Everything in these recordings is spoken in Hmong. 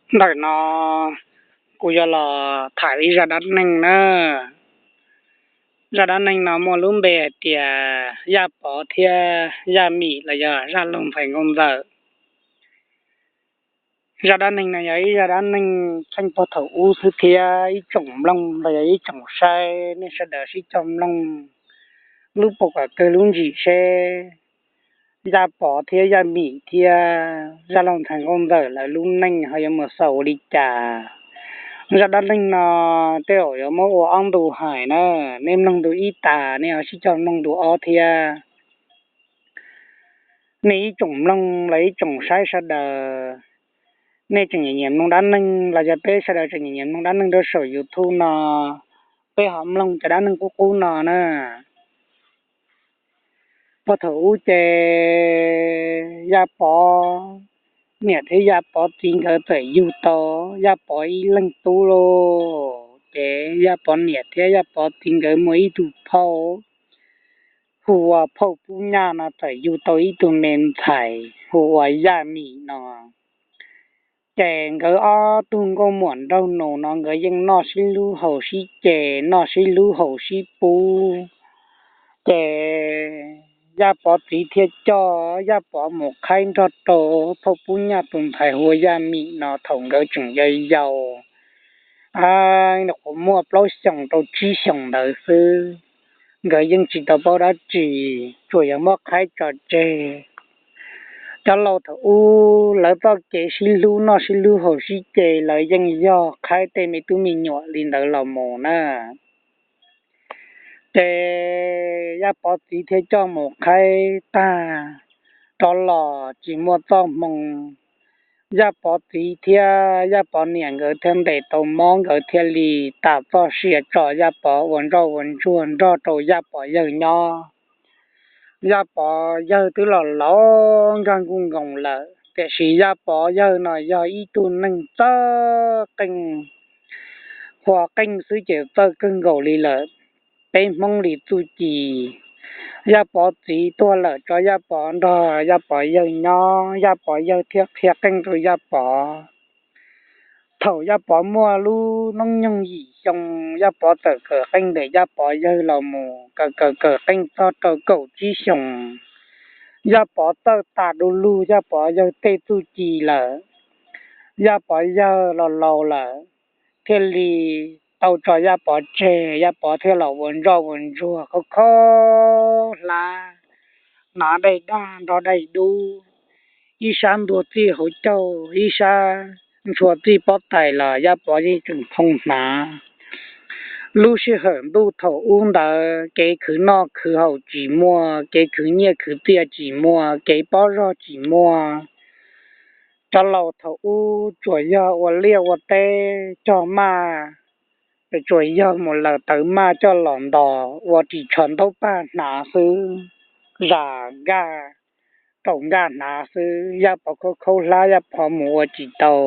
Ntawm no kuv yuav los tham ib zaj dab neeg na. Zaj dab neeg no muaj lub npe hais tias Yaj Pov thiab Yaj Mim los yog zaj laug ntxhais nkauj ntxawm. Zaj dab neeg no yog ib zaj dab neeg tseem pog thaum ub xwb thiab ib tsoom mloog los yog ib tsoom saib nej sawv daws sib coj mloog lub pov kom kawg lub ntsis seb Yaj Pov thiab Yaj Mim thiab zaj laug ntxhais nkauj ntxawm lawv lub neej ho yuav mus xaus ua li cas. Zaj dab neeg no tej zaum yuav muab ua ob ntu hais na, nej mloog ntu ib tas nej ho sib coj mloog ntu ob thiab. Nej ib tsoom mloog los ib tsoom saib sawv daws, nej tseem nyiam nyiam mloog dab neeg los yog peb sawv daws tseem nyiam nyiam mloog dab neeg rau saum YouTube no, peb ho mloog cov dab neeg qub qub no na. Pog thaum ub ces Yaj Pov niam thiab Yaj Pov txiv nkawd txawm yug tau Yaj Pov ib leeg tub lauj. Ces Yaj Pov niam thiab Yaj Pov txiv nkawd muaj ib tug phauj hu ua phauj Pub Nyaj no txawm yug tau ib tug me ntxhais hu ua Yaj Mim no. Ces nkawd ob tug nkauj muam nraug nus no nkawd yeej noj sib hlub haus sib ce, noj sib hlub haus sib pub. Ces Yaj Pov txiv thiaj coj Yaj Pov mus qhaib nrog rau phauj Pub Nyaj tus ntxhais hu ua Yaj Mim no thaum nkawd tseem yau yau, qhuv muaj plaub xyoos rau tsib xyoos ntawd xwb. Nkawd yeej tsis tau paub dab tsi, tsuas yog muab qhaib tso tseg. Cov laus thaum ub lawv txoj kev sib hlub noj sib hlub haus sib ce lawv yeej yog qhaib tej me tub me nyuam li ntawd los mus na. Ces Yaj Pov txiv thiaj coj mus qhaib tag, rov los tsis muaj txoj hmoo. Yaj Pov txiv thiab Yaj Pov niam nkawd thiaj ntes tau mob, nkawd thiaj li tas txoj sia tso Yaj Pov ua ntsoj ua ntsuag nrog rau Yaj Pov yawg nyob. Yaj Pov yawg twb los laus nkag nkuj nkoos lawm, tiam sis Yaj Pov yawg no yog ib tug neeg txawj qeej, qhuas qeej xwb ces txawj kawg nkaus li lawm. Peb Hmoob li txuj ci, Yaj Pov txiv tuag lawm tso Yaj Pov nrog Yaj Pov yawg nyob, Yaj Pov yawg thiaj qhia qeej rau Yaj Pov. Thaum Yaj Pov muaj lub noob nyoog yim xyoo, Yaj Pov txawm kawm qeej ntawm Yaj Pov yawg los mus, kawm kawm kawm qeej txog rau kaum tsib xyoos, Yaj Pov txawj tas du lug Yaj Pov yawg tej txuj ci lawm. Yaj Pov yawg los laus lawm, thiaj li tau tso Yaj Pov tseg, Yaj Pov thiaj los ua ntsoj ua ntsuag khaub khaub hlab, hnav daim daj nrog daim dub, ib sab ntuag txij hauv caug, ib sab ntshua txij pob tais los Yaj Pov yeej tseem phoo hnav. Lub sij hawm ntuj thaum ub ntawd kev khwv noj khwv haus tsis muaj, kev khwv nyiaj khwv txiaj tsis muaj, kev pob zog tsis muaj. Cov laus thaum ub tsuas yog ua liaj ua teb cog maj, tsuas yog mus lawm tawv maj coj los ntos ua ris tsho ntaub paj hnav xwb, zam nkaj, raus nkaj hnav xwb. Yaj Pov khaub khaub hlab Yaj Pov mus ua tsis tau,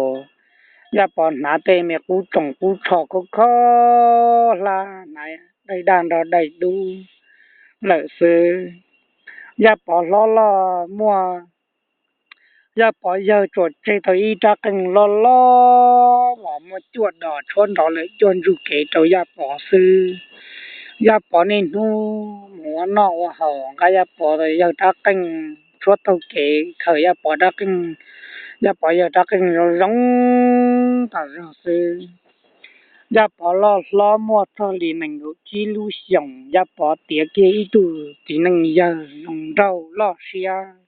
Yaj Pov hnav tej me qub tsoos qub tsho khaub khaub hlab, hnav daim daj nrog daim dub lawm xwb. Yaj Pov hlob loj muaj, Yaj Pov yawg tsuas tseg tau ib rab qeej loj loj los muaj cuaj dos tshuab nrov lawm cuaj ntsug kev rau Yaj Pov xwb. Yaj Pov niaj hnub mus ua noj ua haus nqa Yaj Pov yawg rab qeej tshuab taug kev, khaws Yaj Pov rab qeej, Yaj Pov yawg rab qeej zoo zoo tas zog xwb. Yaj Pov loj hlob muaj txog li nees nkaum tsib lub xyoos, Yaj Pov tiav kiag ib tug txiv neej yawg zoo nraug loj siab,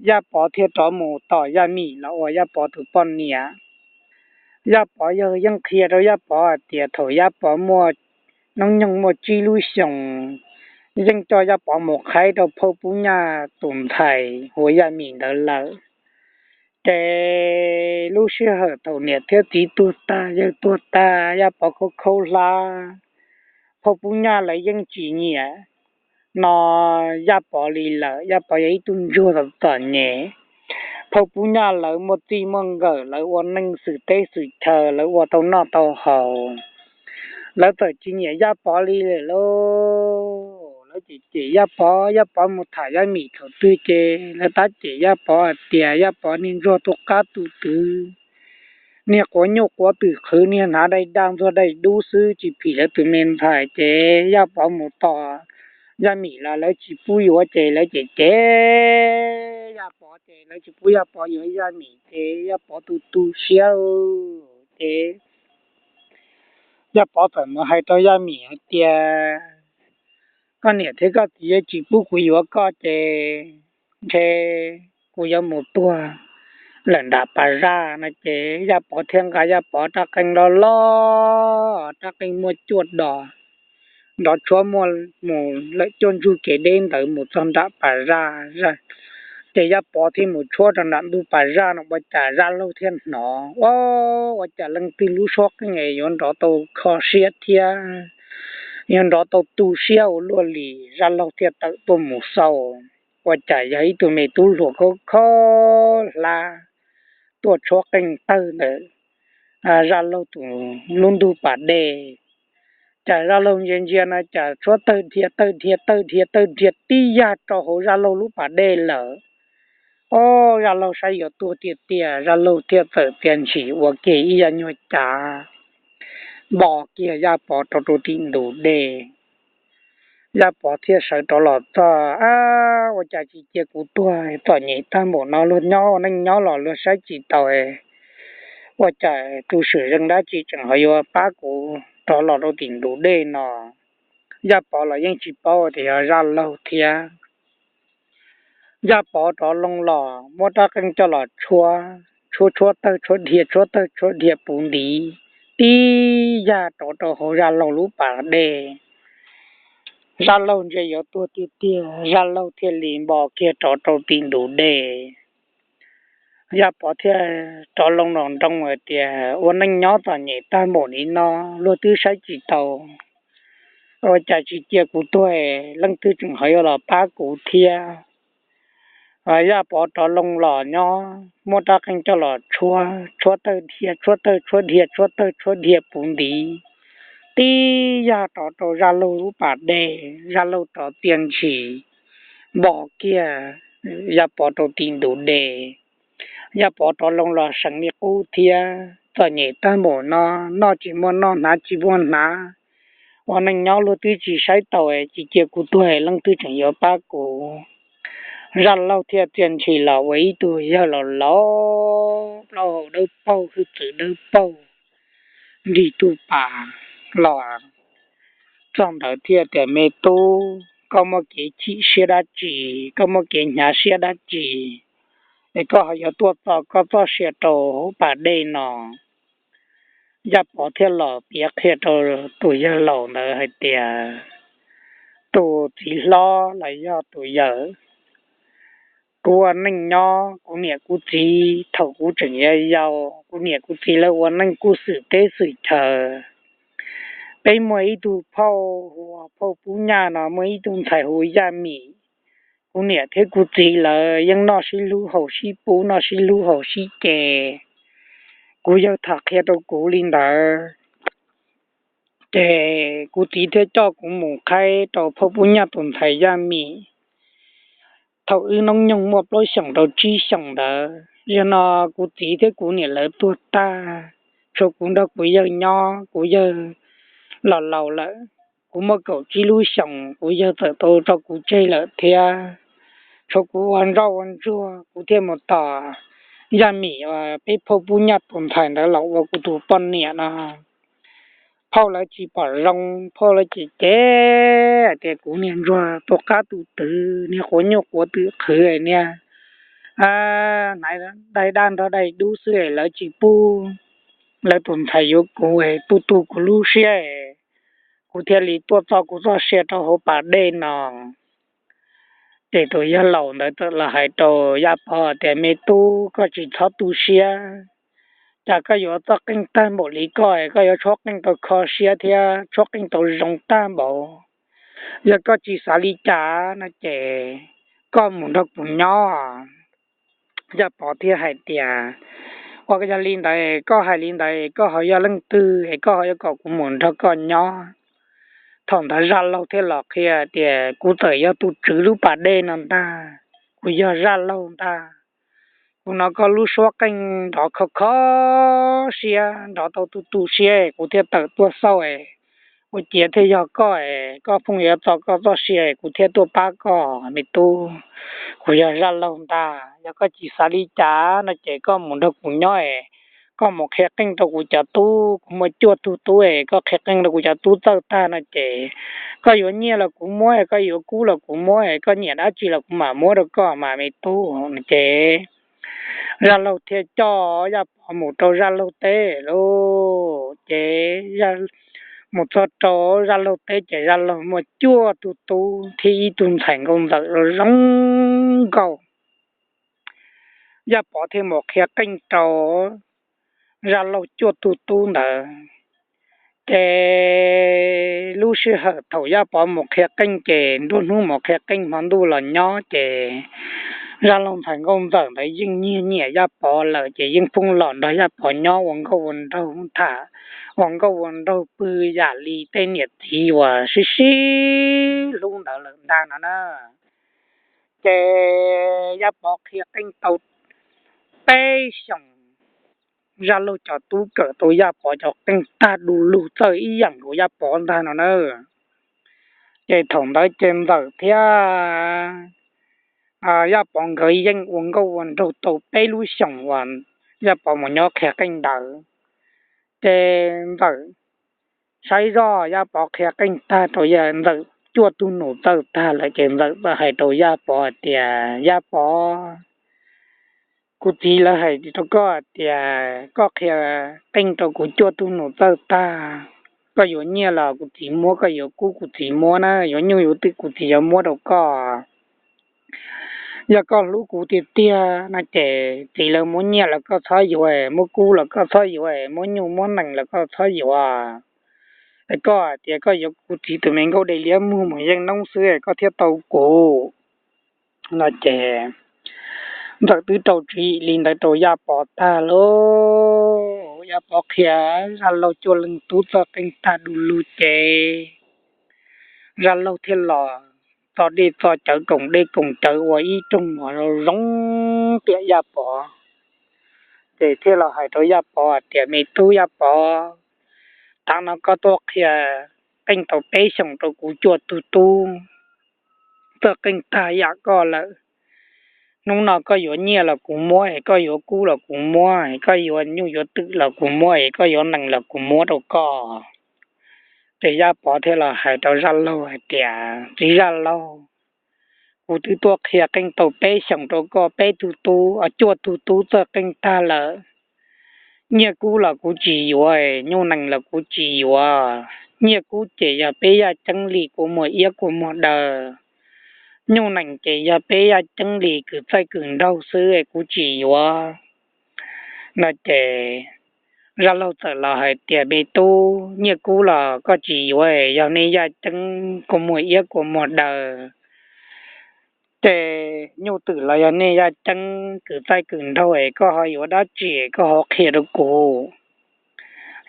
Yaj Pov thiaj rov mus tom Yaj Mim los ua Yaj Pov tus poj niam. Yaj Pov yawg yeej qhia rau Yaj Pov hais tias thaum Yaj Pov muaj noob nyoog muaj tsib lub xyoos, yeej coj Yaj Pov mus qhaib rau phauj Pub Nyaj tus ntxhais hu ua Yaj Mim ntawd lawm. Ces lub sij hawm thaum niam thiab txiv tuag tag yawg tuag tag, Yaj Pov khaub khaub hlab, phauj Pub Nyaj lawv yeej tsis nyiam no Yaj Pov li lawm. Yaj Pov yog ib tug ntsuag txom txom nyem. Phauj Pub Nyaj lawv muaj txij muaj nkawm, lawv ua neej xwm teb xwm chaw, lawv ua tau noj tau haus, lawv txawm tsis nyiam Yaj Pov li lawm lauj. Lawv cem cem Yaj Pov, Yaj Pov mus tham Yaj Mim thaum twg ces lawv tab cem Yaj Pov hais tias Yaj Pov niag ntsuag tu qab tu twv, niag quav nyuj quav twm qhwv, niag hnav daim daj ntxuag daim dub xwb tsis phim lawv tus me ntxhais. Ces Yaj Pov mus tos Yaj Mim los lawv tsis pub yuav ces lawv cem cem Yaj Pov ces lawv tsis pub Yaj Pov yuav Yaj Mim ces Yaj Pov tu tu siab. Ces Yaj Pov txawm mus hais rau Yaj Mim hais tias, koj niam thiab koj txiv tsis pub kuv yuav koj ces ntshe kuv yuav mus tuag lawm nram pas zaj no. Ces Yaj Pov thiaj nqa Yaj Pov rab qeej loj loj, rab qeej muaj cuaj dos, nrov tshuab muaj mus lawm cuaj ntsug kev deb ntawd mus txog nram pas zaj. Ces Yaj Pov thiaj mus tshuab rau nram ntug pas zaj no ua cas Zaj Laug thiaj hnov, ua cas leej twg lub suab qeej yuav nrov tau kho siab thiab yuav nrov tau tu siab ua luaj li. Zaj Laug thiaj tawm tuaj mus xauj, ua cas yog ib tug me tub hluas khaub khaub hlab tuaj tshuab qeej tawg ntawm Zaj Laug tus lub ntug pas dej. Cas Zaj Laug ntsia ntsia no cas tshuab tawg dhia tawg dhia tawg dhia tawg dhia tib yag rau hauv Zaj Laug lub pas dej lawm. Ob, Zaj Laug saib yuav tuag tiag tiag, Zaj Laug thiaj txawm txia ntshis ua kiag ib yam nyuag cav npo kiag Yaj Pov rau rau tim ntug dej. Yaj Pov thiaj sawv rov los txog, ab, ua cas tsis cia kuv tuag, txom nyem tag npaum no, luag nyob ua neej nyob los luag saib tsis taus, ua cas tus swm zeej dab tsi tseem ho yuav pab kuv rov los rau tim ntug dej no. Yaj Pov los yeej tsis paub tias yog Zaj Laug thiab. Yaj Pov rov loo los muab rab qeej coj los tshuab, tshuab tshuab tawg tshuab dhia tshuab tawg tshuab dhia puv ntiv, tib yag rov rau hauv Zaj Laug lub pas dej. Zaj Laug ntsia yuav tuag tiag tiag, Zaj Laug thiaj li npo kiag rov rau tim ntug dej. Yaj Pov thiaj rov loo los nroo hais tias ua neej nyob txom nyem tag npaum li no, luag twb saib tsis taus, ua cas tsis cia kuv tuag, leej twg tseem ho yuav los pab kuv thiab. Yaj Pov rov loo los nyob muab rab qeej coj los tshuab, tshuab tawg dhia tshuab tawg tshuab dhia tshuab tawg tshuab dhia puv ntiv, tib yag rov rau Zaj Laug lub pas dej, Zaj Laug rov txia ntshis npo kiag Yaj Pov rau tim ntug dej. Yaj Pov rov loo los seev li qub thiab, txom nyem tag npaum no, noj tsis muaj noj hnav tsis muaj hnav, ua neej nyob luag twb tsis saib taus, tsis cia kuv tuag leej twg tseem yuav pab kuv. Zaj Laug thiaj txia ntshis los ua ib tug yawg laus laus, plaub hau dawb paug hwj txwv dawb paug, nrig tus pas los txog ntawd thiaj tias, me tub, koj muaj kev chim siab dab tsi, koj muaj kev hnyav siab dab tsi, es koj ho yuav tuaj txo koj txoj sia rau hauv pas dej no? Yaj Pov thiaj los piav qhia rau tus yawg laus ntawd hais tias, tus txiv hlob los yog tus yawm, kuv ua neej nyob, kuv niam kuv txiv thaum kuv tseem yau yau, kuv niam kuv txiv lawv ua neej kuj xwm teb xwm chaw. Peb muaj ib tug phauj hu ua phauj Pub Nyaj no, muaj ib tug ntxhais hu Yaj Mim. Kuv niam thiab kuv txiv lawv yeej noj sib hlub haus sib pub, noj sib hlub haus sib ce. Kuv yawg tham qhia rau kuv li ntawd, ces kuv txiv thiaj coj kuv mus qhaib rau phauj Pub Nyaj tus ntxhais Yaj Mim. Thaum wb noob nyoog muaj plaub xyoos rau tsib xyoos ntawd, yog no kuv txiv thiab kuv niam lawv tuag tag, tshuav kuv nrog kuv yawg nyob, kuv yawg los laus lawm. Kuv muaj kaum tsib lub xyoos, kuv yawg txawm tau tso kuv tseg lawm thiab. Tshuav kuv ua ntsoj ua ntsuag, kuv thiaj mus tos Yaj Mim, peb phauj Pub Nyaj tus ntxhais ntawd los ua kuv tus poj niam no. Phauj lawv tsis pom zoo, phauj lawv cem cem hais tias kuv niag ntsuag tu qab tu twv, niag quav nyuj quav twm qhwv niag hnav daim daj nrog daim dub xwb, lawv tsis pub lawv tus ntxhais yuav kuv, tu tu kuv lub siab, kuv thiaj li tuaj txo kuv txoj sia rau hauv pas dej no. Ces tus yawg laus ntawd txawm los hais rau Yaj Pov tias, me tub, koj tsis txhob tu siab. Cas koj yuav txoj qeej tag npaum li koj, koj yuav tshuab qeej tau kho siab thiab tshuab qeej tau zoo tag npaum. Yog koj tsis xav li cas no ces koj mus nrog kuv nyob. Yaj Pov thiaj hais tias, ua yog li ntawd, koj hais li ntawd, koj ho yog leej twg es koj ho yuav kom kuv mus nrog koj nyob? Thaum ntawd Zaj Laug thiaj los qhia tias, kuv txawm yog tus tswv lub pas dej no ntag, kuv yog Zaj Laug ntag. kuv hnov koj lub suab qeej nrov kho kho siab, nrov tau tu tu siab, kuv thiaj tawm tuaj xauj, ua ciav thiaj yog koj, koj phooj ywg txo koj txoj sia, kuv thiaj tuaj pab koj me tub. Kuv yog Zaj Laug ntag, yog koj tsis xav li cas no ces koj mus nrog kuv nyob, koj mus qhia qeej rau kuv cov tub, kuv muaj cuaj tug tub, koj qhia qeej rau kuv cov tub txawj tag no ces koj yuav nyiaj los kuv muab, koj yuav kub los kuv muab, koj nyiam dab tsi los kuv mam muab rau koj mas me tub. Ces Zaj Laug thiaj coj Yaj Pov mus rau Zaj Laug teb lauj. Ces mus txog rau Zaj Laug teb ces Zaj Laug muaj cuaj tug tub thiab ib tug ntxhais nkauj ntxawm zoo nkauj. Yaj Pov thiaj mus qhia qeej rau Zaj Laug cuaj tug tub ntawd. Ces lub sij hawm thaum Yaj Pov mus qhia qeej ces nruab hnub mus qhia qeej hmo ntuj los nyob ces Zaj Laug ntxhais nkauj ntxawm ntawd yeej nyiag nyiam Yaj Pov lawm ces yeej pheej los nrog Yaj Pov nyob ua nkauj ua nraug tham, ua nkauj ua nraug pw yam li tej niam txiv uas sib sib hlub ntawd lawm ntag no na. Ces Yaj Pov qhia qeej tau peb xyoos, Zaj Laug cov tub kawm tau Yaj Pov cov qeej tag du lug txawj ib yam nkaus Yaj Pov ntag no na. Ces thaum ntawd ces Ntxawm thiab Yaj Pov nkawd yeej ua nkauj ua nraug tau peb lub xyoos uas Yaj Pov mus nyob qhia qeej ntawd. Ces Ntxawm saib zoj Yaj Pov qhia qeej tag rau Ntxawm cuaj tug nus txawj tag lawm ces Ntxawm txawm hais rau Yaj Pov hais tias, Yaj Pov, kuv txiv lawv hais rau koj hais tias koj qhia qeej rau kuv cuaj tug nus txawj tag, koj yuav nyiaj los kuv txiv muab, koj yuav kub kuv txiv muab na, yuav nyuj yuav twm kuv txiv yuav muab rau koj. Yog koj hlub kuv tiag tiag no ces txiv lawv muab nyiaj los koj txhob yuav, muab kub los koj txhob yuav, muab nyuj muab nees los koj txhob yuav. Koj hais tias koj yuav kuv txiv tus me nkauj dej liab muag mus yeej noob xwb koj thiaj tau kuv no ces Ntxawm twb rau tswv yim li ntawd rau Yaj Pov tag lauj. Yaj Pov qhia Zaj Laug cuaj leej tub txawj qeej tag du lug ces Zaj Laug thiaj los txo dej txo cawv koom dej koom cawv ua ib rooj mov zoo zoo tiam Yaj Pov. Ces thiaj los hais rau Yaj Pov hais tias, Me tub Yaj Pov, tav no koj tuaj qhia qeej tau peb xyoos rau kuv cuaj tug tub txawj qeej tag yam koj lawm. Hnub no koj yuav nyiaj los kuv muab, koj yuav kub los kuv muab, koj yuav nyuj yuav twm los kuv muab, koj yuav nees los kuv muab rau koj. Ces Yaj Pov thiaj los hais rau Zaj Laug hais tias, Txiv Zaj Laug, kuv twb tuaj qhia qeej tau peb xyoos rau koj peb tug tub, cuaj tug tub txawj qeej tag lawm. Nyiaj kub los kuv tsis yuav, nyuj nees los kuv tsis yuav. Nyiaj kub ces yog peb yaj ceeb li kua muag iab kua muag daw. Nyuj nees ces yog peb yaj ceeb li kws txaij kws nraug xwb, kuv tsis yuav no ces Zaj Laug txawm los hais tias, Me tub, nyiaj kub los koj tsis yuav, yog nej yaj ceeb kua muag iab kua muag daw, ces nyuj twm los yog nej yaj ceeb kws txaij kws nraug, koj ho yuav dab tsi koj ho qhia rau kuv.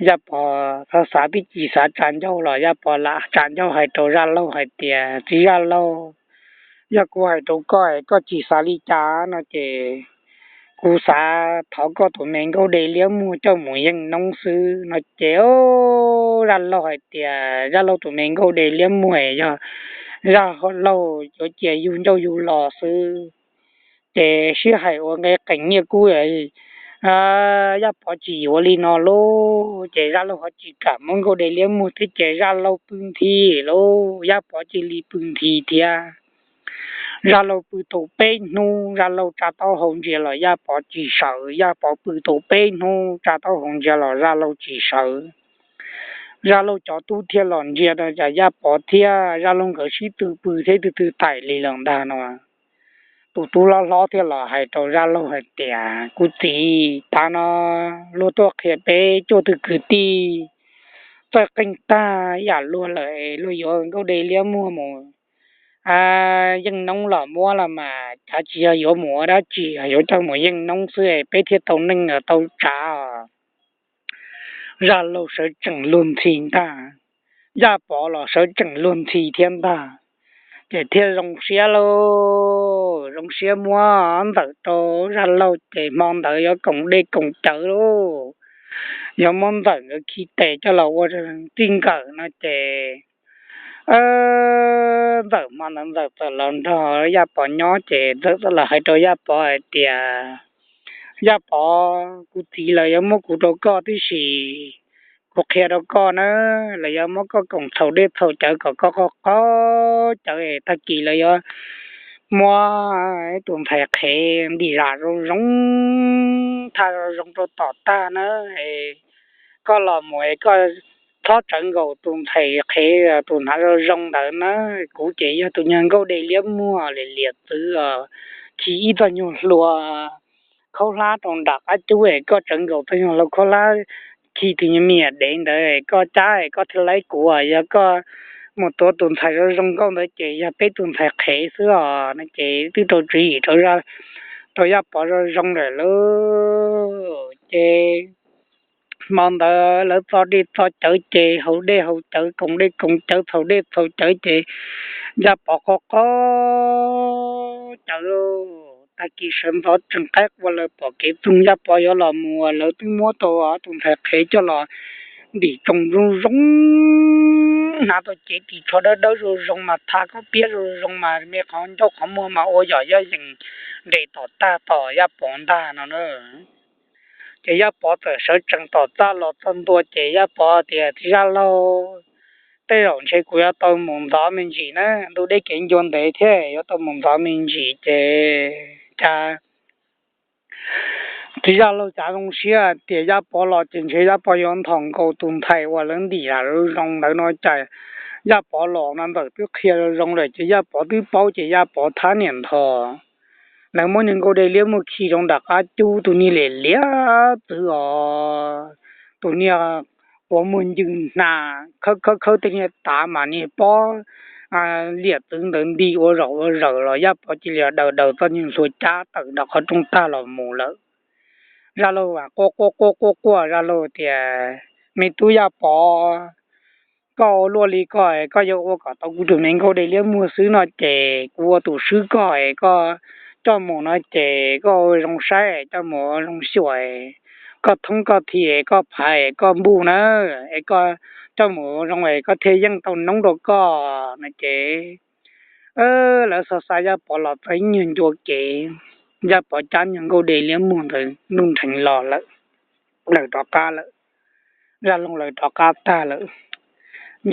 Yaj Pov xav xav twb tsis xav tsa ncauj los Yaj Pov lam tsa ncauj hais rau Zaj Laug hais tias, Txiv Zaj Laug, yog kuv hais rau koj koj tsis xav li cas no ces kuv xav thov koj tus me nkauj dej liab muag coj mus yeej noob xwb no ces Zaj Laug hais tias, Zaj Laug tus me nkauj dej liab muag yog Zaj Laug yuav cia yug ncauj yug lo xwb. Ces sib hais ua nqe qees nyiaj kub, Yaj Pov tsis yuav li no lauj, ces Zaj Laug ho tsis kam muab nkauj dej liab muag thiab ces Zaj Laug pw nthi lauj, Yaj Pov cia li pw nthi thiab. Zaj Laug pw tau peb hnub, Zaj Laug tsa taub hau ntsia los Yaj Pov tsis sawv, Yaj Pov pw tau peb hnub tsa taub hau ntsia los Zaj Laug tsis sawv. Zaj Laug cov tub thiaj los ntsia rau cas Yaj Pov thiab Zaj Laug nkawd sib tw pw thiab twb twb taim li lawm ntag no. Tus tub hlob hlob thiaj los hais rau Zaj Laug hais tias, Kuv txiv, tav no luag tuaj qhia peb cuaj tug kwv tij txawj qeej tag yam luag lawm, luag yuav nkauj dej liab muag mus yeej noob los muab los mas, cav tsis yog yuav mus ua dab tsi, yuav coj mus yeej noob xwb peb thiaj tau neej tau tsav. Zaj Laug sawv tsees luag ntxhi ntag, Yaj Pov los sawv tsees luag ntxhi thiab ntag. Ces thiaj zoo siab lauj, zoo siab muab Ntxawm rau Zaj Laug ces hmo ntawd yuav koom dej koom cawv lauj, yuav muab Ntxawm nkawd khi tes coj los ua txij nkawm no ces Ntxawm hmo ntawd Ntxawm txawm los nrog Yaj Pov nyob ces Ntxawm txawm los hais rau Yaj Pov hais tias, Yaj Pov, kuv txiv lawv yuav muab kuv rau koj tib si, kuv qhia rau koj na, lawv yuav muab koj koom txhaum dej txhaum cawv kom koj qaug qaug cawv es tag kis lawv yuav muab tus ntxhais qhev ntim zam zoo zoo, thaj zoo zoo rau tom tag na. Koj los mus es koj txhob tsawv nkaus tus ntxhais qhev tus hnav zoo zoo ntawd na. Kuv ces yog tus niag nkauj dej liab muag liam liam txwv, khi ib txoj nyuag hlua khaub hlab rau nram qab cub es koj tsawv nkaus txoj nyuag hlua khaub hlab khi tus me nyuam dev ntawd, koj cab es koj thiaj laib kuv. Yog koj mus tuav tus ntxhais zoo zoo nkauj ntawd ces yog peb tus ntxhais qhev xwb os no ces twb rau tswv yim rau Yaj Pov zoo zoo lawm lauj. Ces hmo ntawd lawv txo dej txo cawv ces haus dej haus cawv, koom dej koom cawv, txhaum dej txhaum cawv ces Yaj Pov qaug qaug cawv lauj. Tag kis sawv ntxov tseem qaib qua lawv pom kev txoog Yaj Pov yuav los mus, lawv twb muab tau tus ntxhais qhev coj los ntim tsoo zoo zoo, hnav tau cev ris tsho dawb dawb zoo zoo mas tha khaub piab zoo zoo mas me qhov ncauj qhov muag mas ua yom yoj yees nres tom tag tom Yaj Pov ntag no na. Ces Yaj Pov txawm sawv tsees tom txaj los txog ntua ces Yaj Pov tias, Txiv Zaj Laug, tej zaum ntshe kuv yuav tau mus ntxov me ntsis na, ntuj deb kev ncua ntev thiab yuav tau mus ntxov me ntsis ces cas Txiv Zaj Laug cas zoo siab tias Yaj Pov los ces ntshe Yaj Pov yuav nthos nkaus tus ntxhais uas lawv ntim zam zoo zoo ntawd no cas Yaj Pov los no Ntxawm twb qhia zoo zoo lawm ces Yaj Pov twb paub ces Yaj Pov thab niam nthos. Lawv muab niag nkauj dej liab muag khi rau nram qab cub, tus niag liam liam txwv os, tus niag quav muag ncw hna, khawb khawb khawb tej niag tav mas niag pob liam txwv ntawd nti ua zaum ua zawm los Yaj Pov cia li daws daws txoj niag hlua cab tawm nram qhov rooj tag los mus lawm. Zaj Laug quaj quaj quaj quaj quaj, Zaj Laug tias, Me tub Yaj Pov, koj ua luaj li koj, koj yuav ua kom tau kuv tus me nkauj dej liab muag xwb no ces kuv ua tus swb koj es koj coj mus no ces koj ua zoo saib, coj mus ua zoo xyuam, koj thoob koj thi, koj phav koj npuj na, es koj coj mus ua zoo es koj thiaj yeej tau noob rau koj no ces lawv xav xa Yaj Pov los txog ib nyuag ncua kev, Yaj Pov cab niag nkauj dej liab muag ntawd nruj nrheev los lawm, lawm rov qab lawm. Zaj Laug lawv rov qab tag lawm,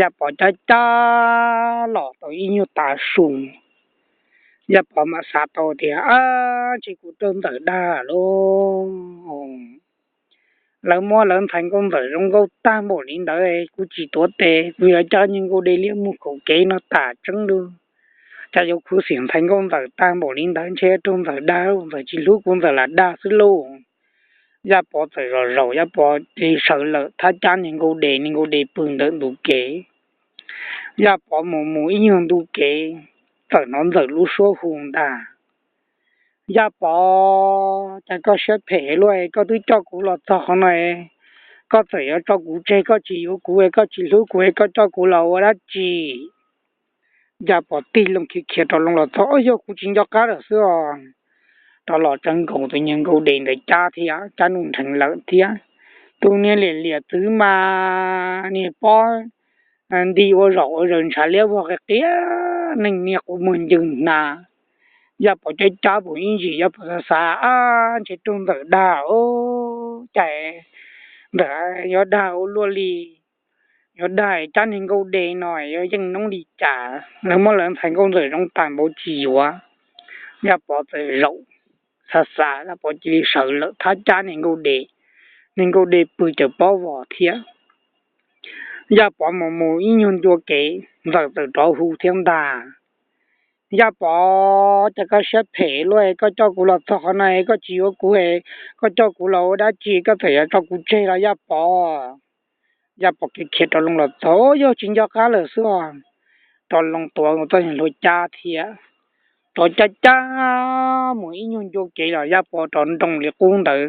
Yaj Pov cab cab los tau ib nyuag tav su, Yaj Pov mam xav tau tias, Ab, ntshe kuv raug Ntxawm dag lauj. Lawv muab lawv ntxhais nkauj Ntxawm zoo nkauj tag npaum li ntawd, kuv tsis tuav tes, kuv yuav cab niag nkauj dej liab muag kaum kev no tas tseeb lauj. Cas yuav khuv xim ntxhais nkauj Ntxawm tag npaum li ntawd, ntshe raug Ntxawm dag, Ntxawm tsis hlub kuv, Ntxawm lam dag xwb lauj. Yaj Pov txawm zaum zaum, Yaj Pov cia li sawv lawm thab cab niag nkauj dej, niag nkauj dej pw ntawm ntug kev. Yaj Pov mus mus ib nyuag ntu kev, txawm hnov Ntxawm lub suab hu ntag, Yaj Pov, cas koj siab phem luaj, koj twb coj kuv los txog qhov no, koj txawm yuav tso kuv tseg, koj tsis yuav kuv, koj tsis hlub kuv, koj coj kuv los ua dab tsi? Yaj Pov tig loo khiav khiav rov loo los txog, Yog kuv tsis nco qab lawm xwb os. Rov los tsawv nkaus tus niag nkauj dej ntawd cab thiab, cab nruj nrheev lawm thiab. Tus niag liam liam txwv mas niag pob nti ua zaum ua zaws ntshav liab vog qia qia, neeg niag quav muag ncw hna. Yaj Pov cab cab mus ib ntsis, Yaj Pov xav xav, Ab, ntshe raug Ntxawm dag os, cas Ntxawm yuav dag ua luaj li, yuav dag cab niag nkauj dej no yuav yeej noob li cas, lawv muab lawv ntxhais nkauj Ntxawm zoo tag npaum tsis yuav. Yaj Pov txawm zaum, xav xav, Yaj Pov cia li sawv lawm thab cab niag nkauj dej, niag nkauj dej pw caws pob vos thiab. Yaj Pov mus mus ib nyuag ncua kev, Ntxawm txawm rov hu thiab ntag, Yaj Pov, cas koj siab phem luaj, koj coj kuv los txog qhov no, koj tsis yuav kuv, koj coj kuv los ua dab tsi, koj txawm yuav tso kuv tseg los Yaj Pov? Yaj Pov khiav khiav rov loo los txog, Yog tsis nco qab lawm xwb os. Rov loo tuav txoj niag hlua cab thiab, rov cab cab mus ib nyuag ncua kev los Yaj Pov rov nroo li qub ntawd,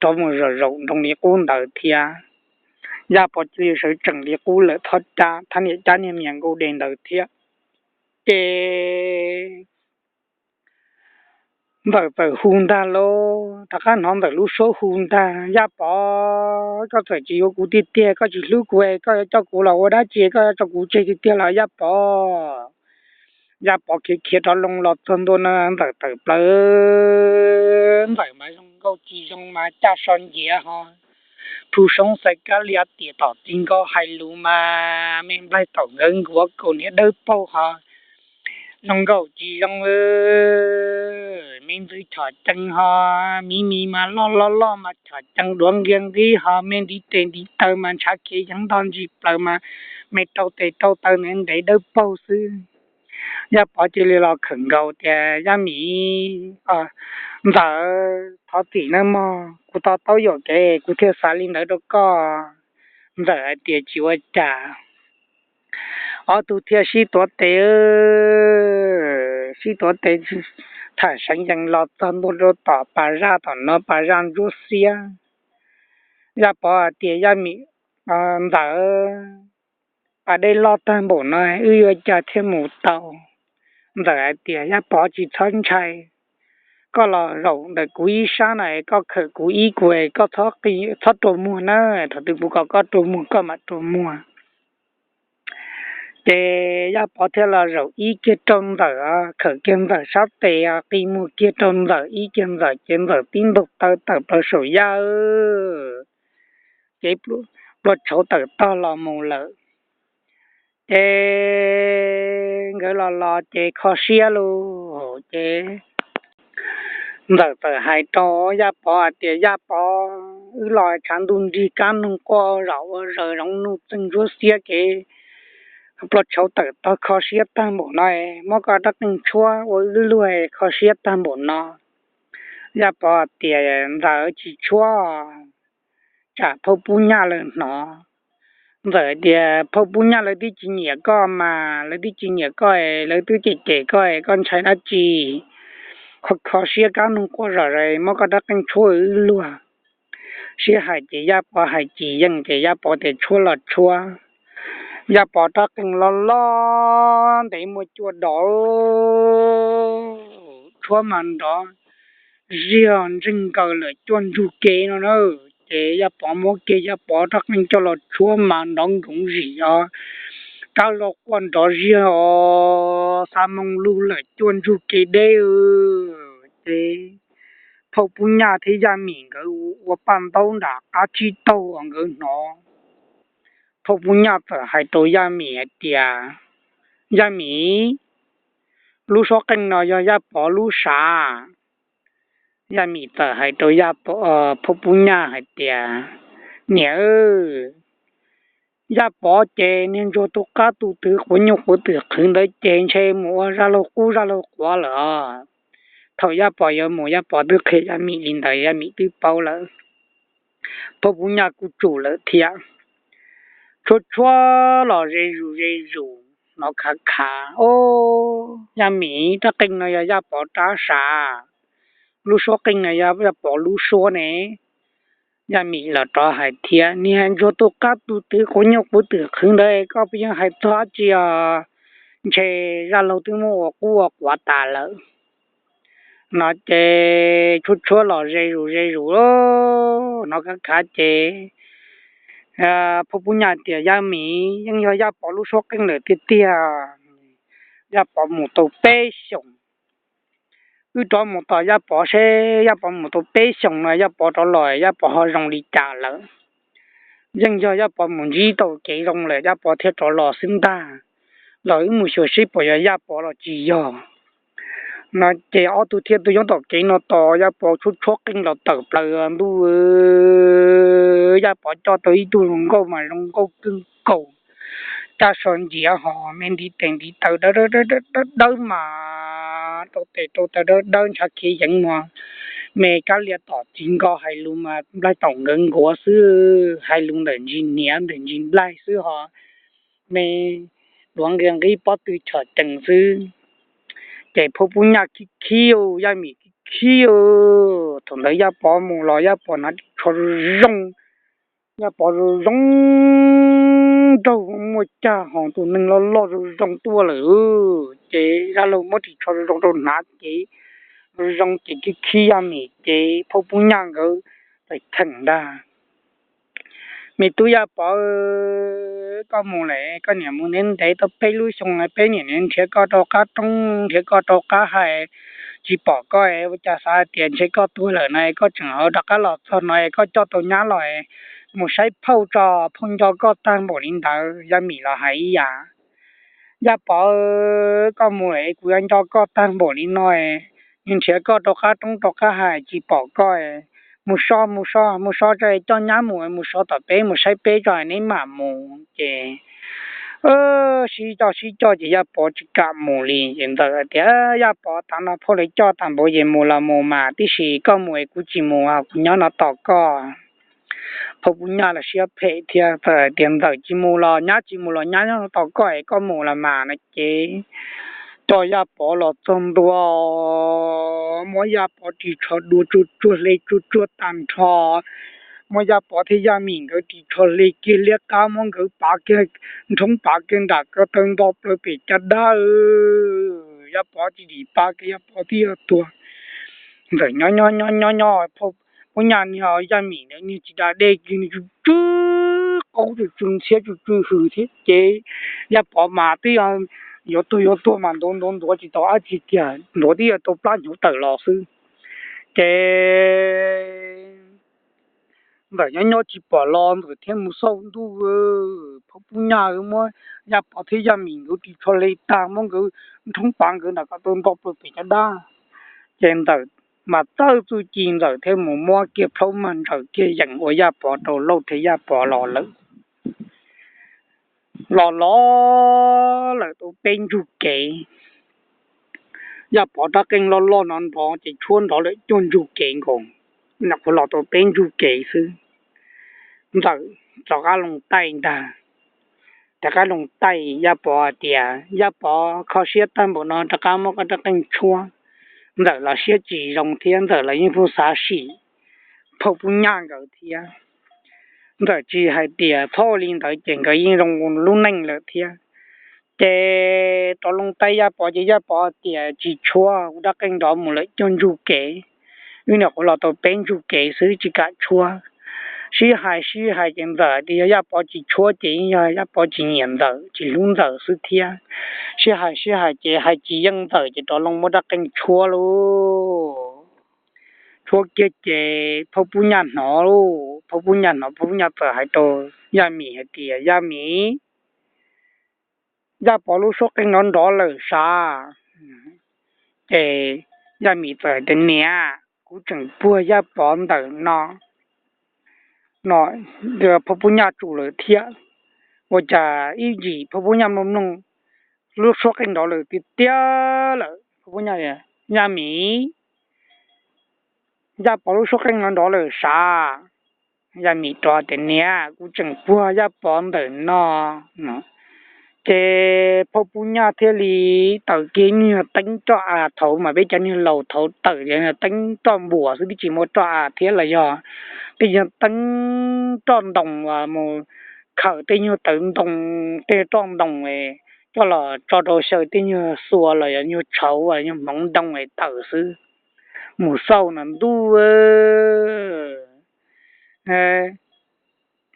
rov mus zaum zaum nroo li qub ntawd thiab. Yaj Pov cia li sawv tsees li qub lawm, thab cab, thab niam cab niag me nyuam nkauj dej ntawd thiab. Ces Ntxawm txawm hu ntag lauj, rov qab hnov Ntxawm lub suab hu ntag, Yaj Pov, koj txawm tsis yuav kuv tiag tiag, koj tsis hlub kuv, koj yuav coj kuv los ua dab tsi, koj yuav tso kuv tseg tiag tiag los Yaj Pov? Yaj Pov khiav khiav rov loo los txog ntua no Ntxawm tawm plaws, Ntxawm mas zoo nkauj tsis zoo mas caj so nciav ho, plhu soob xaiv kab lias tias tom txiv nkaus hais lus mas me nplaig taum nkawd nkuav kaus hniav dawb paug ho, zoo nkauj tsis zoo, me ntxwv chom cees ho, miv mis mas loj loj loj mas chom cees duav nqia nqib ho, me ntiv tes ntiv taw mas ntshav khiav yeeb nto ntsis plaws mas me rau tes rau taw ntev ntev dawb paug xwb. Yaj Pov cia li los khawm nkaus tias, Yaj Mim, Ntxawm, thov txim nawb mog, kuv to taub yuam kev kuv thiaj xav li ntawd rau koj. Ntxawm hais tias, Tsis ua cas. Ob tug thiaj sib tuav tes, sib tuav tes tham seev yees los txog ntua rau tom pas zaj tom no pas zaj ntsuab xiab. Yaj Pov hais tias, Yaj Mim, Ntxawm, pas dej loj tag npaum no wb yuav cas thiaj mus tau? Ntxawm hais tias, Yaj Pov tsis txhob ntshai, koj los zaum ntawm kuv ib sab na, koj khawm kuv ib kuv, koj txhob rua muag na, thaum twg kuv kom koj rua muag koj mam rua muag. Ces Yaj Pov thiaj los zaum ib kiag rau Ntxawm, khawm kiag Ntxawm sab tes, qi muag kiag rau Ntxawm ib kiag Ntxawm ces Ntxawm tib ntaug taw tawm plaws saum Yaj, ces plua tshauv tawm tog los mus lawm. Ces nkawd los los ces kho siab lauj, ces Ntxawm txawm hais rau Yaj Pov hais tias, Yaj Pov, wb los tshav ntuj nrig kab noog quaj zom ua zaws zoov nuj txeeg ntsuab xiab kev, plua tshauv tawm tog kho siab tag npaum no, muab koj rab qeej tshuab ua wb luag kho siab tag npaum no. Yaj Pov tias, Ntxawm, tsis tshuab, tsam phauj Pub Nyaj lawv hnov. Ntxawm tias, Phauj Pub Nyaj lawv twb tsis nyiam koj mas, lawv twb tsis nyiam koj, lawv twb cem cem koj, koj ntshai dab tsi? Kho kho siab kab noog quaj zom zaws, muab koj rab qeej tshuab wb luag. Sib hais ces Yaj Pov hais tsis yeej ces Yaj Pov tias, Tshuab los tshuab. Yaj Pov rab qeej loj loj ntev muaj cuaj dos, tshuab mas nrov ziag ntseeg nkaws lawm cuaj ntsug kev no na. Ces Yaj Pov muab kiag Yaj Pov rab qeej coj los tshuab mas nrov nkoov zim os, rab loj quaj nrov ziag os, xa moo lug lawm cuaj ntsug kev deb. Ces phauj Pub Nyaj thiab Yaj Mim nkawd ua paj ntaub nram qab tsib taug uas nkawd hnov. Phauj Pub Nyaj txawm hais rau Yaj Mim hais tias, Yaj Mim, lub suab qeej no yog Yaj Pov lub sav. Yaj Mim txawm hais rau phauj Pub Nyaj hais tias, Niam, Yaj Pov ces niag ntsuag tus qab tus twv quav nyuj quav twm qhwv ntawd ces ntshe mus ua zaj laug qub zaj laug quav lawm os. Thaum Yaj Pov yuav mus Yaj Pov twb qhia Yaj Mim li ntawd Yaj Mim twb paub lawm. Phauj Pub Nyaj kuj tsum lawm thiab. Tshuab tshuab los ze zus ze zus, hnov khav khav, Ob, Yaj Mim, rab qeej no yog Yaj Pov rab sav, lub suab qeej no yog Yaj Pov lub suab ne. Yaj Mim los rov hais thiab, Niag ntsuag tus qab tus twv quav nyuj quav twm qhwv ntawd koj puas yeej hais txog dab tsi os? Ntshe zaj laug twb muab ua qub ua quav tas lawm. No ces tshuab tshuab los ze zus ze zus, hnov khav khav ces phauj Pub Nyaj tias, Yaj Mim, yeej yog Yaj Pov lub suab qeej lawm tiag tiag. Yaj Pov mus tau peb xyoos, wb rov mus tos Yaj Pov seb Yaj Pov mus tau peb xyoos no Yaj Pov rov los Yaj Pov ho zoo li cas lawm. Yeej yog Yaj Pov mus ntsib tau kev zoo lawm Yaj Pov thiaj rov los xwb ntag, los wb mus xyuas seb puas yog Yaj Pov los tsis yog. No ces ob tug thiaj tuaj nyob tom kev no tos Yaj Pov tshuab tshuab qeej los tawm plaws ntuj, Yaj Pov coj tau ib tug hluas nkauj mas zoo nkauj kawg nkaus, caj so nciav ho me ntiv tes ntiv taw dawb dawb mas rau tes rau taw dawb dawb ntshav khiav yeev mas me kab lias tom txig nkaus hais lus mas nplaig taum nkawd nkuav xwb, hais lus ntawm ntsis hniav ntawm ntsis nplaig xwb ho me duav nqia nqib pob tw chom cees xwb. Ces phauj Pub Nyaj khib khib, Yaj Mim khib khib, thaum ntawd Yaj Pov mus los Yaj Pov hnav tsho zoo zoo, Yaj Pov zoo zoo nraug muaj cag hos tus neeg loj loj zoo zoo tuaj lawm. Ces Zaj Laug muab ris tsho zoo zoo rau hnav ces zoo zoo ces khib khib Yaj Mim ces Phauj Pub Nyaj nkawd txawm cheem ntag. Me tub Yaj Pov, koj mus lawm, koj niam mus ntev ntev tau peb lub xyoo, peb niam nrhiav koj rau qab roob, nrhiav koj rau qab hais, tsis pom koj, ua cas xav hais tias ntshe koj tuag lawm no, koj tseem ho rov qab los txog no, koj coj tau nyab los mus saib phauj tso, phauj nco koj tag npaum li ntawd. Yaj Mim los hais ib yam, Yaj Pov, koj mus lawm, kuv yuav nco koj tag npaum li no, nws nrhiav koj rau qab roob rau qab hais tsis pom koj, mus so mus so mus so tso, coj nyab mus, mus so tom peb mus saib peb tso neb mam mus. Ces sib coj sib coj ces Yaj Pov tsis kam mus li. Ces Ntxawm tias, Yaj Pov, tav no phauj lawv coj tag npaum ces mus los mus mas, tiam sis koj mus es kuv tsis mus, kuv nyob no tos koj. Phauj Pub Nyaj los siab phem thiab, txawm hais tias Ntxawm tsis mus los nyab, tsis mus los nyab nyob no tos koj es koj mus los mas no ces coj Yaj Pov los txog ntua, muab Yaj Pov ris tsho dua tsuag tsuag hle tsuag tsuag tag nrho, muab Yaj Pov thiab Yaj Mim nkawd ris tsho hle kiag liab qab, muab nkawd pav kiag nrhoob, pav kiag nram ko taw nto plaws pem caj dab. Yaj Pov tsis dim pa kiag, Yaj Pov twb yuav tuag. Ntxawm nyob nyob nyob nyob, Phauj Pub Nyaj niag Yaj Mim ntawd niag tsis da dej kiag, nws tsw tsw qaub tsw tsw ntxhiab tsw tsw hws thiab ces Yaj Pov mas twb yuav tuag yuav tuag mas ntuav ntuav ntuav tsis tau dab tsi kiag, ntuav twb yuav tau plab hnyuv tawm los xwb. Ces Ntxawm nyob nyob tsis pom los Ntxawm thiaj mus xauj ntuj, Phauj Pub Nyaj muab Yaj Pov thiab Yaj Mim nkawd ris tsho hle tag, muab nkawd nrhoob pav nkawd nram ko taw nto plaws pem caj dab. Ces Ntxawm mas txawj txuj ci, Ntxawm thiaj mus muab kiag plaub mag ntsaws kiag yeem ua Yaj Pov rau lauj thiab Yaj Pov los lawm. Los los lawm tau peb ntsug kev, Yaj Pov rab qeej loj loj no nrov ces tshuab nrov lawm cuaj ntsug kev nkaus, nyuam qhuav los tau peb ntsug kev xwb. Ntxawm rov qab loo taij ntag. Rov qab loo taij Yaj Pov hais tias, Yaj Pov, kho siab tag npaum no rov qab muab koj rab qeej tshuab. Ntxawm los siab tsis zoo thiab, Ntxawm los yeej pheej xav sim Phauj Pub Nyaj nkawd thiab. Ntxawm tsis hais tias txhob ua li ntawd ces nkawd yeej zoo lub neej lawm thiab. Ces rov loo taij Yaj Pov ces Yaj Pov tias, Tsis tshuab, kuv rab qeej nrov mus lawm cuaj ntsug kev, wb nyuam qhuav los tau peb ntsug kev xwb, tsis kam tshuab. Sib hais sib hais ces Ntxawm tias yog Yaj Pov tsis tshuab ces yog Yaj Pov tsis nyiam Ntxawm, tsis hlub Ntxawm xwb thiab. Sib hais sib hais ces hais tsis yeej Ntxawm ces rov loo muab rab qeej tshuab lauj. Tshuab kiag ces Phauj Pub Nyaj hnov lauj, Phauj Pub Nyaj hnov, Phauj Pub Nyaj txawm hais rau Yaj Mim hais tias, Yaj Mim, Yaj Pov lub suab qeej nrov nrov lawm sav. Ces Yaj Mim txawm hais tias, Niam, kuv tseem puag Yaj Pov ntawm no. No, Phauj Pub Nyaj tsum lawm thiab. Ua cas ib ntsis Phauj Pub Nyaj mloog mloog, lub suab qeej nrov lawm tiag tiag lawm. Phauj Pub Nyaj, Yaj Mim, Yaj Pov lub suab qeej nrov nrov lawm sav. Yaj Mim rov tias, Niam, kuv tseem puag Yaj Pov ntawm no. Ces Phauj Pub Nyaj thiaj li taws kiag niag teeb roj av, thaum mas peb cov niag laus thaum tawm niag teeb roj npuas xwb, twb tsis muaj roj av thiab los yog tej nyuag teeb roj ntoo uas mus khawm tej nyuag tawv ntoo, tej roj ntoo coj los tso rau xyaw tej nyuag xua los yog nyuag tshauv, nyuag hmoov ntoo es tawm xwb. Mus xauj no ntuj,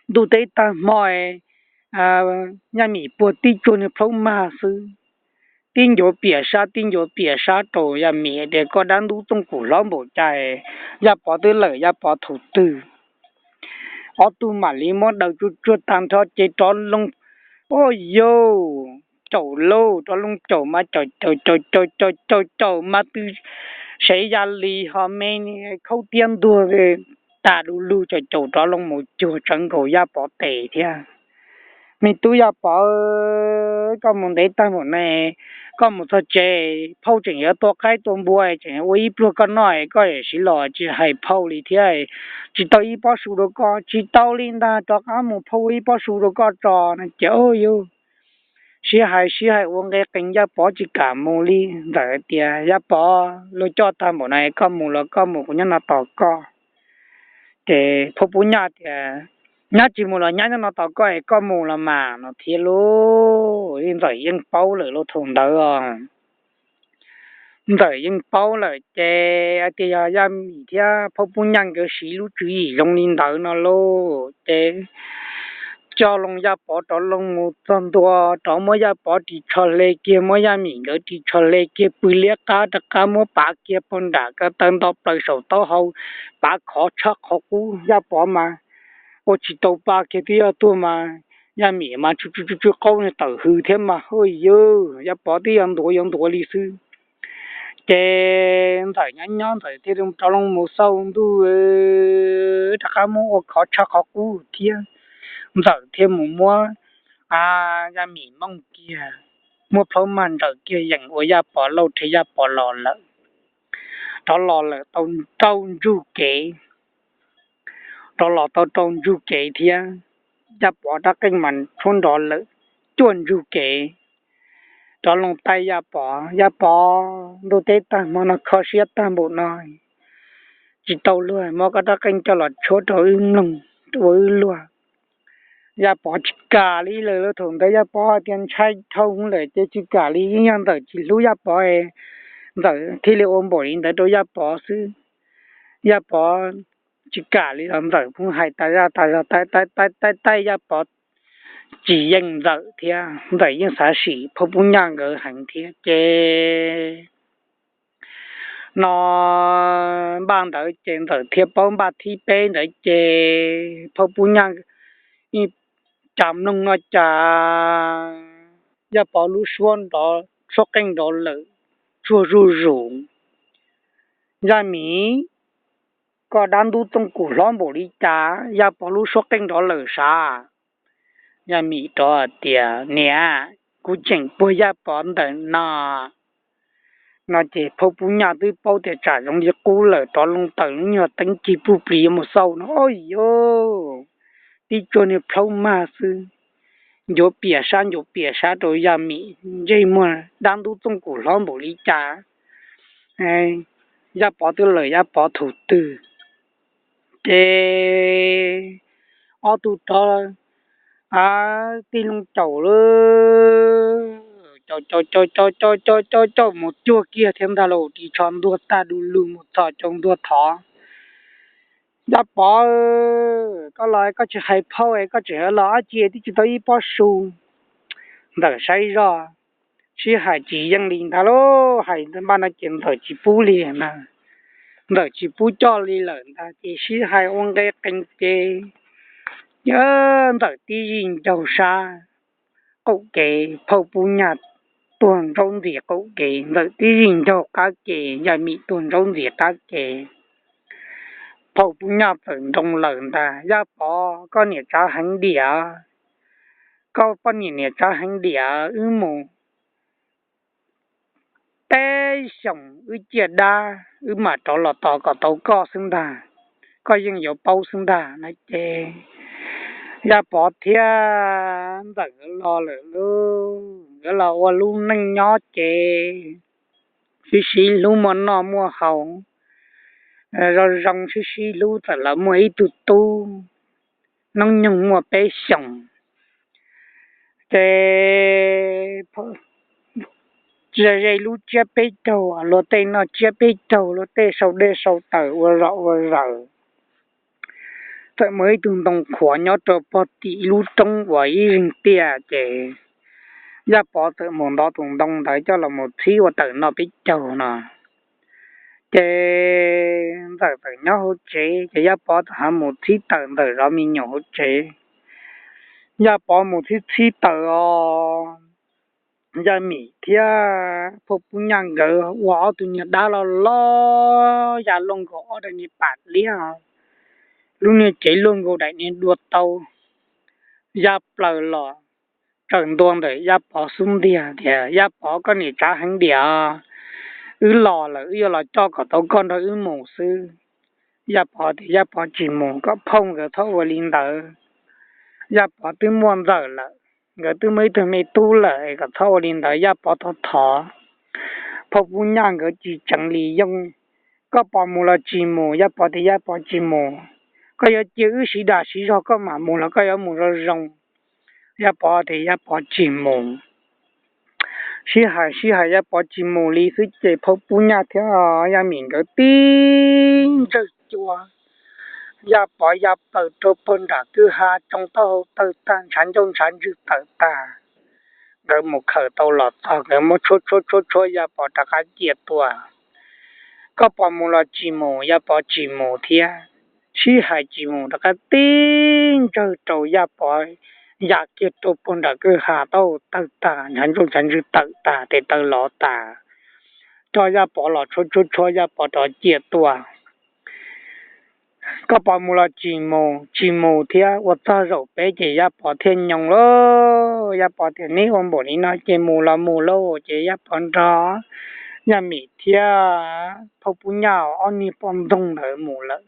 ntuj teb tag hmo, Yaj Mim puag tib tsuag niag plaub mag xwb. Tib ncuav piam sab tib ncuav piam sab rau Yaj Mim tias, Koj dab ntub txooj kum hlob npaum cas, Yaj Pov twb lawm Yaj Pov thaum twg? Ob tug mam li muab daws tsuag tsuag tag nrho ces rov loo, o yau, caum lauj, rov loo caum mas caum caum caum caum caum caum caum mas tw sev ya li ho me khaub tiab ntuag tas du lug, caum caum rov loo mus cuag tsawv nkaus Yaj Pov tes thiab. Me tub Yaj Pov, koj mus ntev tag npaum ne, koj mus txog tsev phauj tseem yuav tua qaib tua npua, tseem ua ib pluag koj noj, koj siv los tsis hais phauj li thiab. Tsis tau ib pob su rau koj, tsis tau li ntag, rov qab mus phauj ua ib pob su rau koj tso no ces, o yau, sib hais sib hais ua nqe qees Yaj Pov tsis kam mus li. Ntxawm tias, Yaj Pov, luag coj tag npaum no koj mus los koj mus, kuv nyob no tos koj. Ces phauj Pub Nyaj tias, Nyab tsis mus los nyab nyob no tos koj es koj mus los mas no thiab lauj. Ntxawm yeej paub lawm lauj thaum ntawd os. Ntxawm yeej paub lawm ces hais tias yog Yaj Mim thiab Phauj Pub Nyaj nkawd siv lub tswv yim zoo li ntawd no lauj ces coj loo Yaj Pov rov loo mus txog ntua rov muab Yaj Pov ris tsho hle kiag, muab Yaj Mim nkawd ris tsho hle kiag, pw liab qab rov qab muab pav kiag pag nram ko taw nto plaws saum taub hau, pav khov tshaj qhov qub. Yaj Pov mas ua tsis tau pa kiag twb yog tuag mas Yaj Mim mas tsw tsw tsw qaub tawm hws thiab mas hauj yawg Yaj Pov twb yuav ntuav yuav ntuav li xwb. Ces Ntxawm nyob nyob Ntxawm thiaj rov loo mus xauj ntuj, rov qab muab ua khov tshaj qhov qub thiab. Ntxawm thiaj mus muab Yaj Mim mooj kiag, muab plhaub mag ntsaws kiag yeem ua Yaj Pov lauj rhe Yaj Pov los lawm. Rov los lawm tau rau ntsug kev, rov los tau rau ntsug kev thiab. Yaj Pov rab qeej mas tshuab nrov lawm cuaj ntsug kev. Rov loo taij Yaj Pov, Yaj Pov, ntuj teb tag hmo no kho siab tag npaum no, tsis tau luag, muab koj rab qeej coj los tshuab rau wb mloog, ua wb luag. Yaj Pov tsis kam li lawm lauj, thaum ntawd Yaj Pov hais tias ntshai dhau lawm ces tsis kam li, yeej yog Ntxawm tsis hlub Yaj Pov, Ntxawm thiaj li ua npaum li ntawd rau Yaj Pov xwb. Yaj Pov tsis kam li los Ntxawm pheej hais tas zaj tas zog taij taij taij taij Yaj Pov tsis yeej Ntxawm thiab, Ntxawm yeej xav sim Phauj Pub Nyaj nkawd heev thiab ces no npaj ntawd ces Ntxawm thiaj paub npaj thib peb ntawd ces Phauj Pub Nyaj cas mloog no cas Yaj Pov lub suab nrov, suab qeej nrov lawm tsuag zuj zus. Yaj Mim, koj dab ntub txooj kum hlob npaum li cas Yaj Pov lub suab qeej nrov lawm sav? Yaj Mim rov hais tias niam, kuv tseem puag Yaj Pov ntawm no. No ces Phauj Pub Nyaj twb paub tias tsam zoo li qub lawm, rov loo tawm lub nyuag teeb cig puj plis yuav mus xauj no, o yog tib tsuag niag plhaub mag xwb, ncuav piam sab ncuav piam sab rau Yaj Mim ntsej muag dab ntub txooj kum hlob npaum li cas. Yaj Pov twb lawm Yaj Pov thaum twg ces ob tug rov tig loo caum lawm, caum caum caum caum caum caum caum mus cuag kiag thiab ntag lauj, ris tsho ntuag tag du lug mus txog caum ntuag thov, Yaj Pov, koj los koj tsis hais phauj es koj tseem los dab tsi twb tsis tau ib pob su. Ntxawm saib zoj, sib hais tsis yeej li ntag lauj, hais npaj no ces Ntxawm tsis pub li ntag, Ntxawm tsis pub coj li lawm ntag ces sib hais ua nqe qees ces Ntxawm tib zis ncaug sab qaum kev, Phauj Pub Nyaj tuag ntsaub ntxis qaum kev, Ntxawm tib zis ncaug qab kev, Yaj Mim tuag ntsaub ntxis qab kev. Phauj Pub Nyaj txawm nroo lawm ntag, Yaj Pov, koj niam tsav heev diam, koj poj niam niam tsav heev diam, wb mus peb xyoos wb ciaj dab wb mam rov los tos kom tau koj xwb ntag, koj yeej yuav paub xwb ntag no ces Yaj Pov thiab Ntxawm nkawd los lawm lauj, nkawd los ua lub neej nyob ces sib sib hlub muaj noj muaj haus, zoo zoo sib sib hlub txawm los muaj ib tug tub, hnub nyoog muaj peb xyoos. Ces ze ze lub tsiab peb caug, luag tej noj tsiab peb caug, luag tej sau dej sau taws ua zom ua zaws. Txawm muaj ib tug ntoo qhuav nyob rau pog tim ib lub roob uas ib zeeg tiaj ces Yaj Pov txawm mus ntov tus ntoo ntawd coj los mus txhib ua tawm noj peb caug no. Ces Ntxawm txawm nyob hauv tsev ces Yaj Pov txawm ho mus txhib tawm Ntxawm zov me nyuam hauv tsev. Yaj Pov mus txhib txhib tawm os, Yaj Mim thiab Phauj Pub Nyaj nkawd ua ob tug niag dab loj loj ya luaj nkaus ob daim niag pam liab, lub niag cev luaj nkaus daim niag dua tau, ya plaws los tsaws ntua ntawm Yaj Pov xub ntiag tias, Yaj Pov, koj niam tsav heev diam, wb los lawm wb yuav los coj kom tau koj nrog wb mus xwb. Yaj Pov tias Yaj Pov tsis mus, kom phauj nkawd txhob ua li ntawd. Yaj Pov twb muaj Ntxawm lawm, nkawd twb muaj ib tug me tub lawm es kom txhob ua li ntawd, Yaj Pov thov thov. Phauj Pub Nyaj nkawd tsis tseev li yooj, koj puas mus los tsis mus? Yaj Pov tias Yaj Pov tsis mus. koj yuav cia wb siv dag siv zog koj mam mus los koj yuav mus zoo zoo? Yaj Pov tias Yaj Pov tsis mus. Sib hais sib hais Yaj Pov tsis mus li xwb ces Phauj Pub Nyaj thiab Yaj Mim nkawd tib ntsawj cua, Yaj Pov ya plaws rau puag nram kwj ha, tsoo taub hau tawg tag, ntshav ncauj ntshav ntswg tawm tag. Nkawd mus khaws tau los txog, nkawd muab tshuab tshuab tshuab tshuab, Yaj Pov rov qab cia tua. Koj puas mus los tsis mus? Yaj Pov tsis mus thiab. Sib hais tsis mus, rov qab tib ntsawj rau Yaj Pov ya kiag rau puag nram kwj ha, taub hau tawg tag, ntshav ncauj ntshav ntswg tawm tag, tes taw lov tas, coj Yaj Pov los tshuab tshuab tshuab, Yaj Pov rov cia tua. Koj puas mus los tsis mus? Tsis mus thiab. Ua txog zaum peb ces Yaj Pov thiaj nyoo lauj. Yaj Pov tias neb ua npaum li no ces mus los mus lauj. Ces Yaj Pov nrog Yaj Mim thiab Phauj Pub Nyaj ob niag poj ntxoog ntawd mus lawm.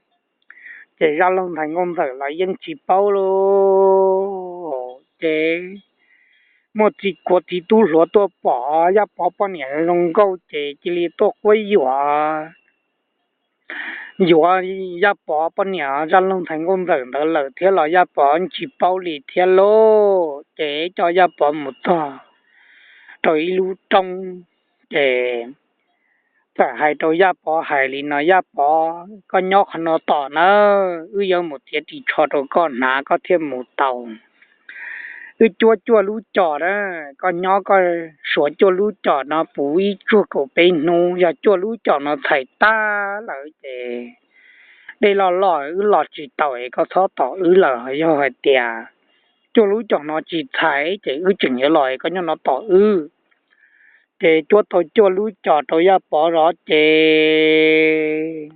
Ces Zaj Laug ntxhais Nkauj Ntxawm los yeej tsis paub lauj. Ces muaj txiv kuav txiv tub hluas tuaj pom Yaj Pov poj niam zoo nkauj ces cia li tuaj quab yuam, yuav Yaj Pov poj niam Zaj Laug ntxhais Nkauj Ntxawm ntawd lawm thiab los Yaj Pov tsis paub li thiab lauj. Ces coj Yaj Pov mus txog rau ib lub roob, ces txawm hais rau Yaj Pov hais li no, Yaj Pov, koj nyob qhov no tos nawb, wb yuav mus txiav ris tsho rau koj hnav koj thiaj mus tau. Wb cuab cuaj lub cos na, koj nyob koj suav cuaj lub cos no puv ib tsuag kaum peb hnub, yog cuaj lub cos no txhais tag lawm ces dej loj loj wb los tsis tau es koj txhob tos wb lawm. Yog hais tias cuaj lub cos no tsis txhais ces wb tseem yuav los es koj nyob no tos wb. Ces cuab tau cuaj lub cos rau Yaj Pov zov ces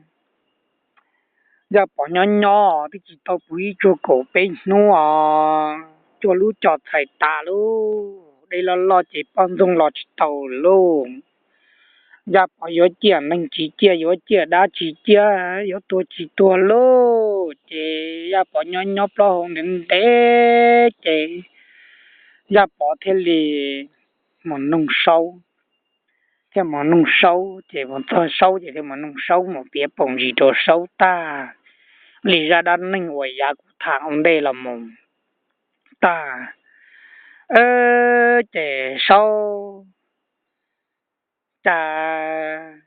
Yaj Pov nyob nyob twb tsis tau puv ib tsuag kaum peb hnub os, cuaj lub cos txhais tas lauj, dej loj loj ces poj ntxoog los tsis tau lauj. Yaj Pov yuav ciaj neeg tsis ciaj, yuav ciaj dab tsis ciaj, yuav tuag tsis tuag lauj. Ces Yaj Pov nyob nyob plaub hau ntev ntev ces Yaj Pov thiaj li mus noog Saub, thiaj mus noog Saub ces mus txog Saub ces thiaj mus noog Saub, mus piav poom ntsis rau Saub tag li zaj dab neeg uas yav kuv tham ua ntej los mus tag. Ces Saub, cas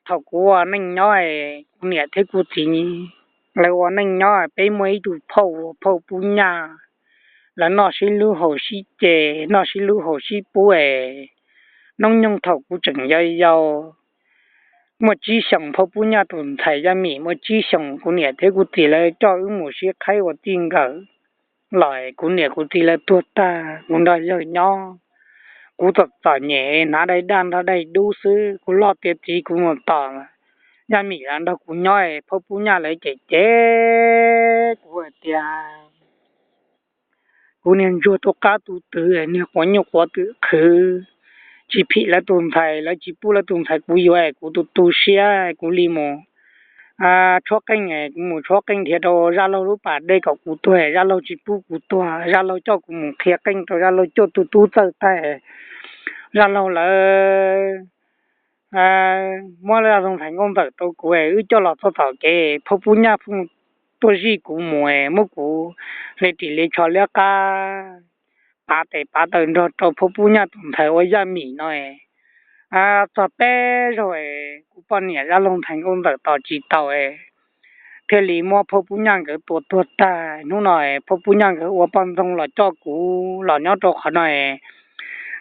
thaum kuv ua neej nyob, kuv niam thiab kuv txiv lawv ua neej nyob, peb muaj ib tug phauj, phauj Pub Nyaj, lawv noj sib hlub haus sib ce, noj sib hlub haus sib pub es hnub nyoog thaum kuv tseem yau yau, muaj tsib xyoos, phauj Pub Nyaj tus ntxhais Yaj Mim muaj tsib xyoos, kuv niam thiab kuv txiv lawv coj wb mus sib qhaib ua txij nkawm los kuv niam kuv txiv lawv tuag tag, kuv nrog yawg nyob. Kuv txom txom nyem hnav daim daj nrog daim dub xwb, kuv loj tiav txiv kuv mus tos Yaj Mim los nrog kuv nyob, phauj Pub Nyaj lawv cem cem kuv hais tias kuv niag ntsuag tu qab tu twv, niag quav nyuj quav twm qhwv, tsis phim lawv tus ntxhais, lawv tsis pub lawv tus ntxhais kuv yuav, kuv tu tu siab kuv li mus tshuab qeej, kuv mus tshuab qeej nrhiav rau Zaj Laug lub pas dej kom kuv tuag, Zaj Laug tsis pub kuv tuag, Zaj Laug coj kuv mus qhia qeej rau Zaj Laug cuaj tug tub txawj tag, Zaj Laug lawv muab Zaj Laug ntxhais Nkauj Ntxawm rau kuv, wb coj los txog tom kev phauj Pub Nyaj pheej tuaj zij kuv mus, muab kuv hle ris hle tsho liab qab, pav tes pav taw nrog rau phauj Pub Nyaj tus ntxhais ua Yaj Mim no. Txog peb zaug kuv poj niam Zaj Laug ntxhais Nkauj Ntxawm tos tsis tau, thiaj li muab phauj Pub Nyaj nkawd tua tuag tag. Hnub no phauj Pub Nyaj nkawd ua poj ntxoog los coj kuv los nyob rau qhov no.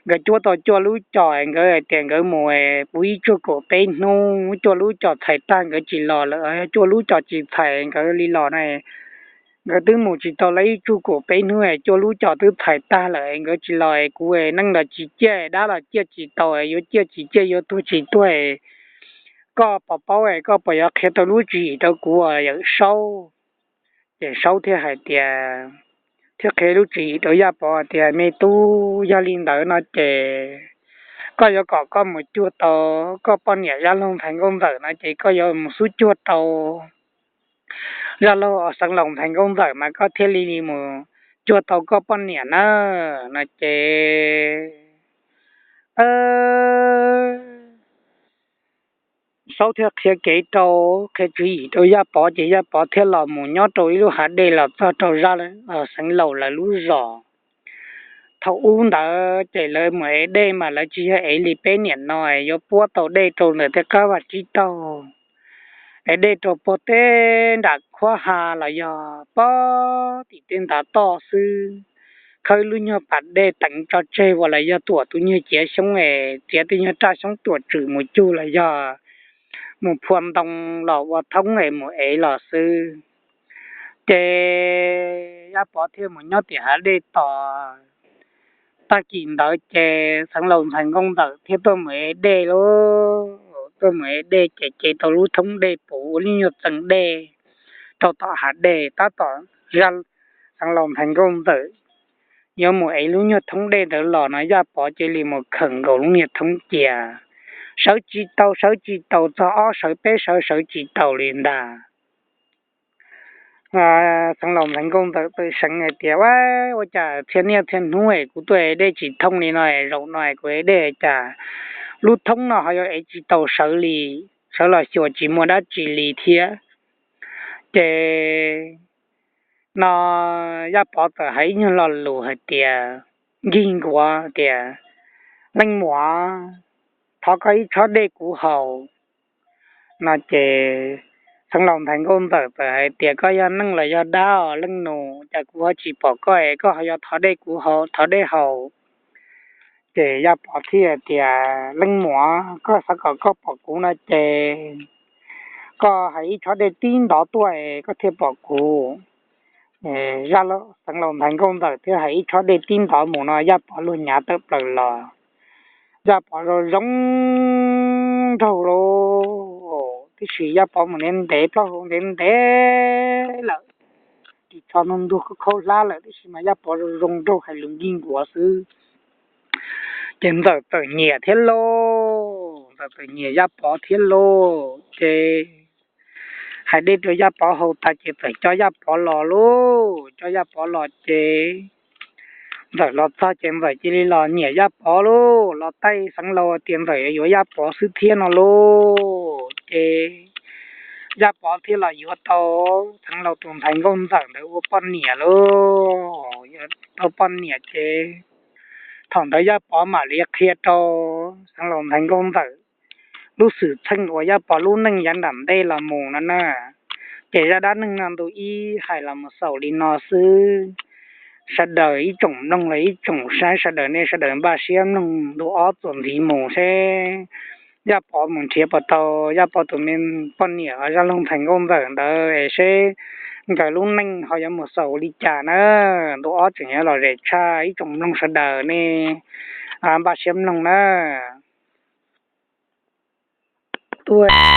Nkawd cuab tau cuaj lub cos, nkawd hais tias nkawd mus puv ib tsug kaum peb hnub, cuaj lub cos txhais tag nkawd tsis los lawm. Yog cuaj lub cos tsis txhais nkawd li los na, nkawd twb mus tsis tau lawm ib tsug kaum peb hnub, cuaj lub cos twb txhais tag lawm nkawd tsis los, kuv neej los tsis ciaj, dab los ciaj tsis tau, yuav ciaj tsis ciaj, yuav tuag tsis tuag. Koj puas paub, koj puas yuav qhia tau lub tswv yim rau kuv, Yawm Saub? Ces Saub thiaj hais tias, thiaj qhia lub tswv yim rau Yaj Pov tias, me tub, yog li ntawd no ces koj yuav kom koj mus cuag tau koj poj niam Zaj Laug ntxhais Nkauj Ntxawm no ces koj yuav mus xub cuag tau Zaj Laug Xeev Laus ntxhais Nkauj Ntxawm mas koj thiaj li mus cuag tau koj poj niam na, no ces Saub thiaj qhia kev rau, qhia tswv yim rau Yaj Pov ces Yaj Pov thiaj los mus nyob rau ib lub hav dej los txog rau Xeev Laus lawv lub zos. Thaum ub ntawd ces lawv mus ev dej mas lawv tsis yog ev li peb niam no yuav puab tau dej rau ntawm tej qab vaj tsib taug, ev dej rau puag tej nram khuab ha los yog puag tim tej ntav toj xwb. Khawb lub nyuag pas dej teev tso tseg uas los yog tuam tus nyuag ciav xyoob es txiav tej nyuag raj xyoob tuam tswm mus cug los yog mus phua ntoo los ua thoob es mus ev los xwb. Ces Yaj Pov thiaj mus nyob tim hav dej tos. Tag kis ntawd ces Xeev Laus ntxhais Nkauj Ntxawm thiaj tuaj mus ev dej lauj, tuaj mus ev dej ces cev tau lub thoob dej puv ua lub nyuag txee dej rau tom hav dej tab tom Xeev Laus ntxhais Nkauj Ntxawm yuav mus ev lub nyuag thoob dej ntawd los no Yaj Pov cia li mus khawm nkaus lub nyuag thoob cia, sawv tsis tau sawv tsis tau txog ob sawv peb sawv sawv tsis tau li ntag. Xeev Laus ntxhais Nkauj Ntxawm txawm seev hais tias, Ua, ua cas txhia niaj txhia hnub es kuv tuaj ev dej tsis thooj li no es zaum no es kuv ev dej cas lub thoob no ho yuav ev tsis tau sawv li, sawv los xyuas tsis muaj dab tsi li thiab. Ces no Yaj Pov txawm hais ib nyuag lo lus hais tias, Nkig nkuav tias, Leej muam, thov koj ib tshob dej kuv haus. No ces Xeev Laus ntxhais Nkauj Ntxawm txawm hais tias, Koj yog neeg los yog dab os leej nus, cas kuv ho tsis pom koj es koj ho yuav thov dej kuv haus, thov dej haus? Ces Yaj Pov thiaj tias, Leej muam, koj xav kom koj pom kuv no ces koj hais ib tshob dej tib ntov tuaj es koj thiaj pom kuv. Xeev Laus ntxhais Nkauj Ntxawm thiaj hais ib tshob dej tib ntov mus no Yaj Pov luag nyav tawm plaws los. Yaj Pov zoo zoo nraug lauj, tiam sis Yaj Pov mus ntev ntev plaub hau ntev ntev lawm, ris tsho ntuag ntuag khaub khaub hlab lawm tiam sis mas Yaj Pov zoo zoo nraug hais lus nkig nkuav xwb. Ces Ntxawm txawm nyiam thiab lauj, Ntxawm txawm nyiam Yaj Pov thiab lauj. Ces hais dej rau Yaj Pov haus tas ces txawm coj Yaj Pov los lauj, coj Yaj Pov los ces Ntxawm los txog ces Ntxawm cia li los nyiam Yaj Pov lauj, los taij Xeev Laus tias Ntxawm yuav yuav Yaj Pov xwb thiab no lauj. Ces Yaj Pov thiaj los yuav tau Xeev Laus tus ntxhais Nkauj Ntxawm ntawd ua poj niam lauj, yuav tau poj niam ces thaum ntawd Yaj Pov mam li qhia rau Xeev Laus ntxhais Nkauj Ntxawm lub xwm txheej uas Yaj Pov lub neej yav nram ntej los mus no na. Ces zaj dab neeg no ntu ib hais los mus xaus li no xwb. Sawv daws ib tsoom mloog los ib tsoom saib sawv daws nej sawv daws npaj siab mloog ntu ob txuas ntxiv mus seb Yaj Pov mus nrhiav puas tau Yaj Pov tus me poj niam Zaj Loog ntxhais Nkauj Ntxawm ntawd es seb nkawd lub neej ho yuav mus xaus li cas na. Ntu ob tseem yuav lom zem tshaj ib tsoom mloog sawv daws nej npaj siab mloog na. Tuaj